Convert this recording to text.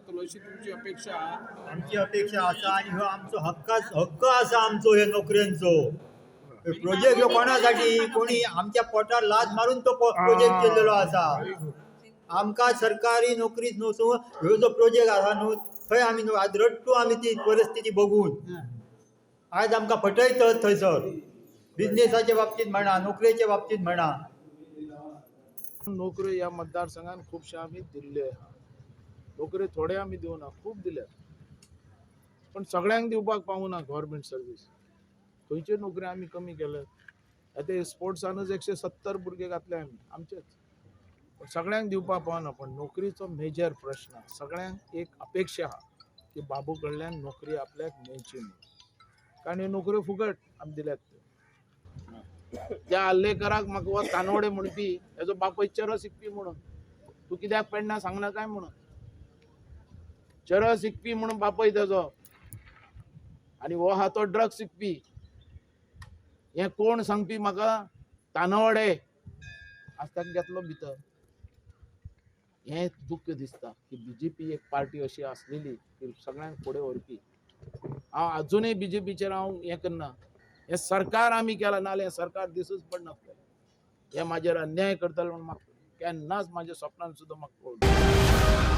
जातलो अशी तुमची अपेक्षा आहा. आमची अपेक्षा आसा आनी हो आमचो हक्क आसा आमचो हे नोकऱ्यांचो. प्रोजेक्ट ह्यो कोणासाठी कोणी आमच्या पोटार लात मारून तो प्रोजेक्ट केलेलो आसा. आमकां सरकारी नोकरीच न्हू, सो ह्यो जो प्रोजेक्ट आसा न्हू थंय आमी न्हू आज रडटू आमी ती परिस्थिती बघून. आयज आमकां फटयतात थंयसर, बिजनेसाच्या बाबतीत म्हणा, नोकरेच्या बाबतीत म्हणा. नोकऱ्यो ह्या मतदारसंघात खुबशे आमी दिल्ले आहा. नोकऱ्यो थोडे आमी दिवना, खूब दिल्यात, पण सगळ्यांक दिवपाक पावना गव्हर्मेंट सर्वीस. खंयच्यो नोकऱ्यो आमी कमी केल्यात. आतां स्पोर्ट्सानूच 170 भुरगे घातले आमी आमचेच, पण सगळ्यांक दिवपाक पावना. पण नोकरीचो मेजर प्रश्न, सगळ्यांक एक अपेक्षा आहा की बाबू कडल्यान नोकरी आपल्याक मेळची म्हणून, कारण ह्यो नोकऱ्यो फुकट आमी दिल्यात त्यो. त्या आल्लेकराक म्हाका हो तानवडे म्हणपी हेजो बापूय चरस इकपी म्हणून, तूं कित्याक पेडणा सांगना काय म्हणून, चरस इकपी म्हणून बापूय तेजो, आनी हो आहा तो ड्रग्स इकपी. हें कोण सांगपी म्हाका? तानवडे. आज ताका घेतलो भितर. हें दुख्ख दिसता की बीजेपी एक पार्टी अशी आसलेली की सगळ्यांक फुडें व्हरपी. हांव अजुनूय बीजेपीचेर हांव हें करना. हें सरकार आमी केलां, नाजाल्यार हें सरकार दिसूच पडनासलें. हे म्हाजेर अन्याय करतले म्हणून म्हाका केन्नाच म्हाज्या स्वप्नान सुद्दां म्हाका कळूंक ना.